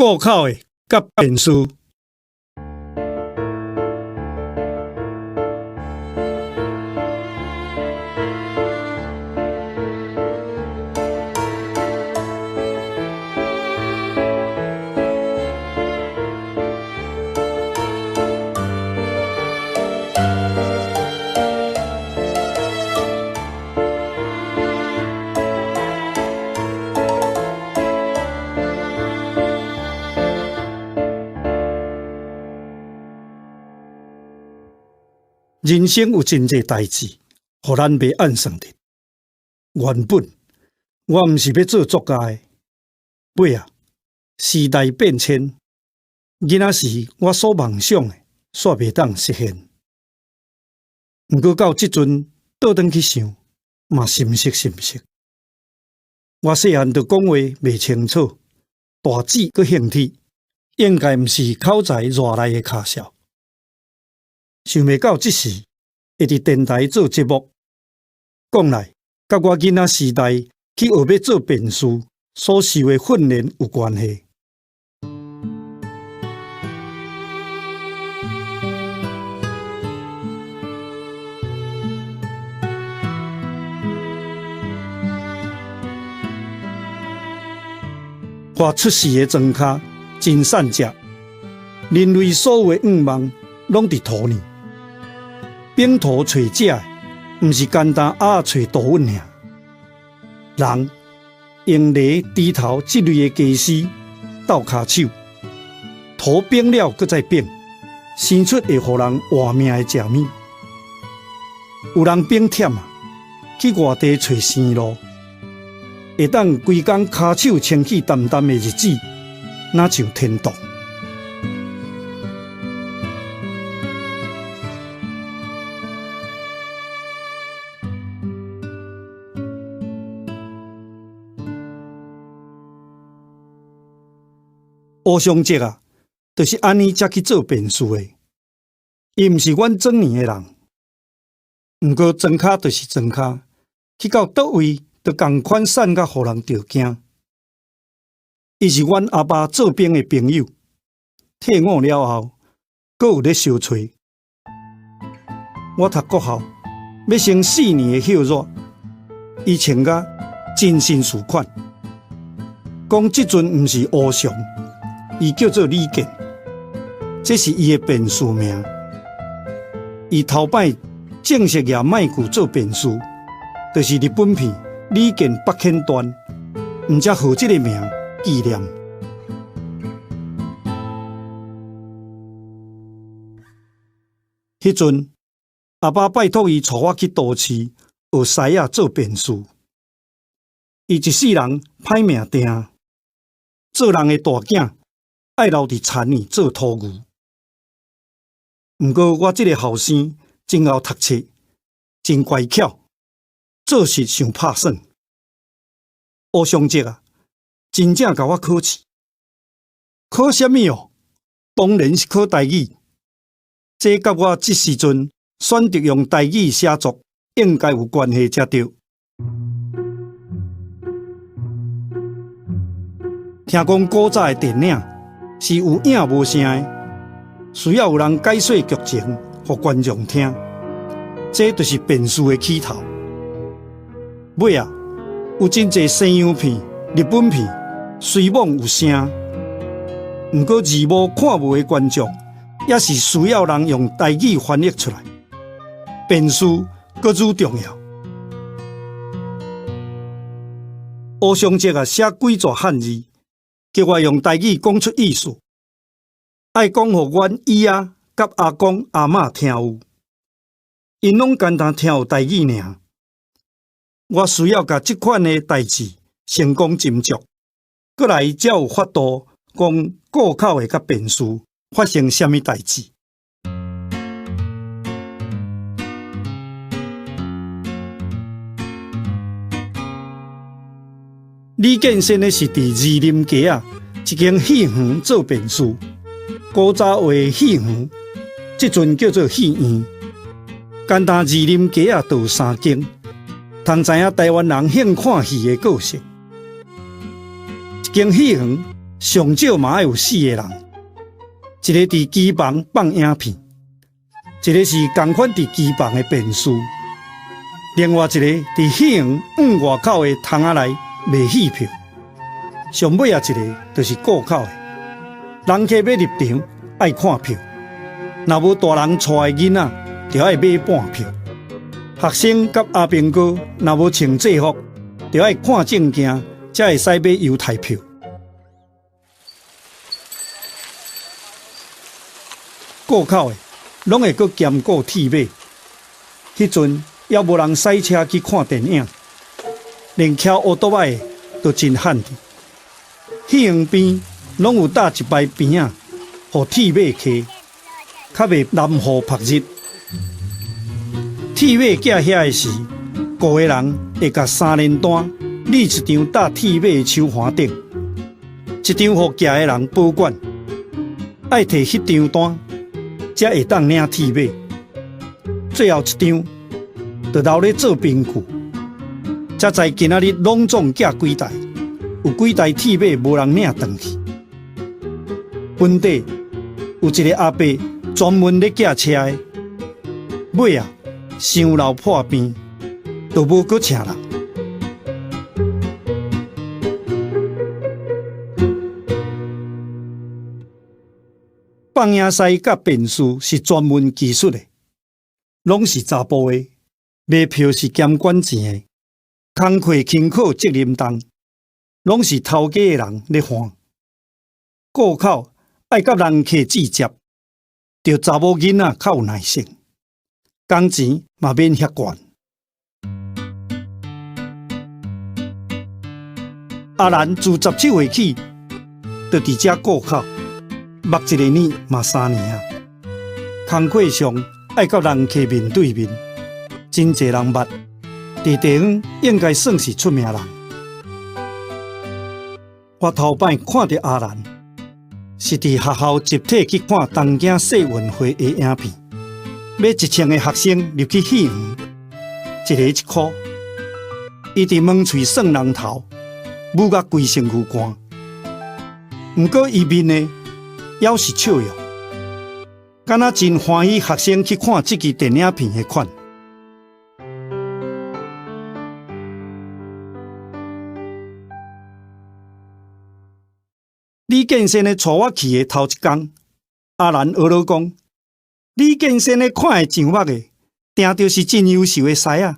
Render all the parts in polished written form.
顧口的佮便士。人生有真濟代誌，予咱袂按算的。原本我毋是欲做作家的，尾仔，時代變遷，囡仔時我所夢想的，煞袂當實現。毋過到這陣倒轉去想，嘛心息心息。我細漢就講話袂清楚，大舌閣興鐵，應該毋是口才熱來的跤數。想袂到這時會佇電台做節目，講來，佮我囡仔時代去學欲做辯士所受的訓練有關係。我出世的莊跤真散食，人類所有的願望攏佇土裡。反塗揣食的，毋是簡單鴨仔揣杜穩爾。人用犁、鋤頭這類的家私鬥跤手，土反了閣再反，生出會予人活命的食物。有人反忝啊，去外地揣生路，會當規工跤手清氣澹澹的日子，若像天堂。烏松節啊，就是按呢才去做辯士的。伊毋是阮莊園的人，毋過莊跤就是莊跤，去到佗位就仝款散甲予人著驚。伊是阮阿爸做兵的朋友，退伍了後，閣有咧相揣。我讀國校，欲升4年的歇熱，伊穿甲真紳士款，講這陣毋是烏松，伊叫做李健，這是伊的辯士名。伊頭擺正式舉麥具做辯士，就是日本片《李健北遣傳》，毋才號這個名紀念。彼陣，阿爸拜託伊帶我去都市學師仔做辯士。伊一世人歹命定，做人的大囝愛留佇田裡做土牛。毋過我這個後生真𠢕讀冊，真乖巧，做事傷拍算。烏松節啊，真正共我考試，考啥物哦？當然是考台語。這佮我這時陣選擇用台語寫作，應該有關係才對。聽講古早的電影是有影無聲的，需要有人解說劇情，予觀眾聽。這就是辯士的起頭。尾仔，有真濟西洋片、日本片，雖罔有聲，毋過字幕看無的觀眾，也是需要人用台語翻譯出來。辯士閣愈重要。烏松節啊，寫幾逝漢字，叫我用台語講出意思，愛講予阮姨仔佮阿公阿嬤聽有，𪜶攏干焦聽有台語爾。我需要共這款的代誌成功斟酌，過來才有法度講顧口的佮辯士發生啥物代誌。李建先的是佇士林街仔一間戲園做辯士，古早話戲園，這陣叫做戲院。干焦士林街仔就有三間，通知影台灣人興看戲的個性。一間戲園上少嘛愛有四个人，一个佇機房放影片，一个是仝款佇機房的便士，另外一個佇戲院外口的窗仔內賣戲票，上尾仔一个就是顧口的。人客欲入場愛看票，若無大人帶的囡仔，就愛買半票。學生佮阿兵哥若無穿制服，就愛看證件，才會使買猶太票。顧口的攏會閣兼顧鐵馬。彼陣猶無人駛車去看電影，連騎烏多擺的都真罕見。戲院邊攏有搭一排棚仔，予鐵馬騎，較袂淋雨曝日。鐵馬寄遐的時，顧的人會共三連單立一張搭鐵馬的手環頂，一張予寄的人保管，愛提彼張單，才會當領鐵馬。最後一張，就留咧做憑據，才知今仔日攏總寄幾台，有幾台鐵馬無人領轉去。本地有一个阿伯專門咧寄車的，尾仔傷老破病，就無閣請人。放映師佮便士是專門技術的，攏是查埔的，賣票是兼管錢的，工課辛苦責任重，攏是頭家的人咧換。顧口愛佮人客接接，著查某囡仔較有耐性，工錢嘛免遐懸。阿蘭自17歲起，就佇遮顧口，目一个眼嘛3年啊。工課上愛佮人客面對面，真濟人捌，佇地方應該算是出名人。我頭擺看著阿蘭，是佇學校集體去看東京世運會的影片，買1000個學生入去戲院，一个一箍。伊佇門喙算人頭，舞甲規身軀汗。毋過伊面的猶是笑容，敢若真歡喜學生去看這支電影片的款。李建先咧帶我去的頭一工，阿蘭學囉講，李建先咧看會上目的，定著是真優秀的師仔。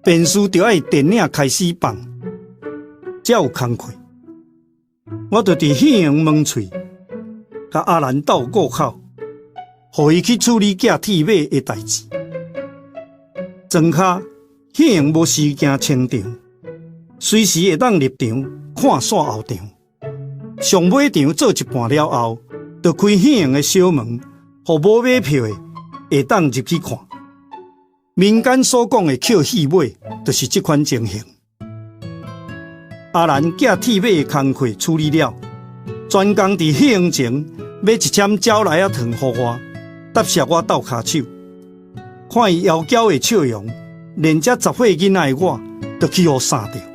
便士著愛電影開始放，才有工課。我就佇戲院門喙，共阿蘭鬥顧口，予伊去處理寄鐵馬的代誌。莊跤戲院無時間清場，隨時會當入場看煞後場。上尾場做一半了後，就開戲院的小門，予無買票的會當入去看。民間所講的抾戲碼，就是這款情形。阿蘭寄鐵馬的工課處理了，專工佇戲院前買一針蕉來仔糖予我，答謝我鬥跤手。看伊枵嬌的笑容，連這10歲囡仔的我，都去予捎著。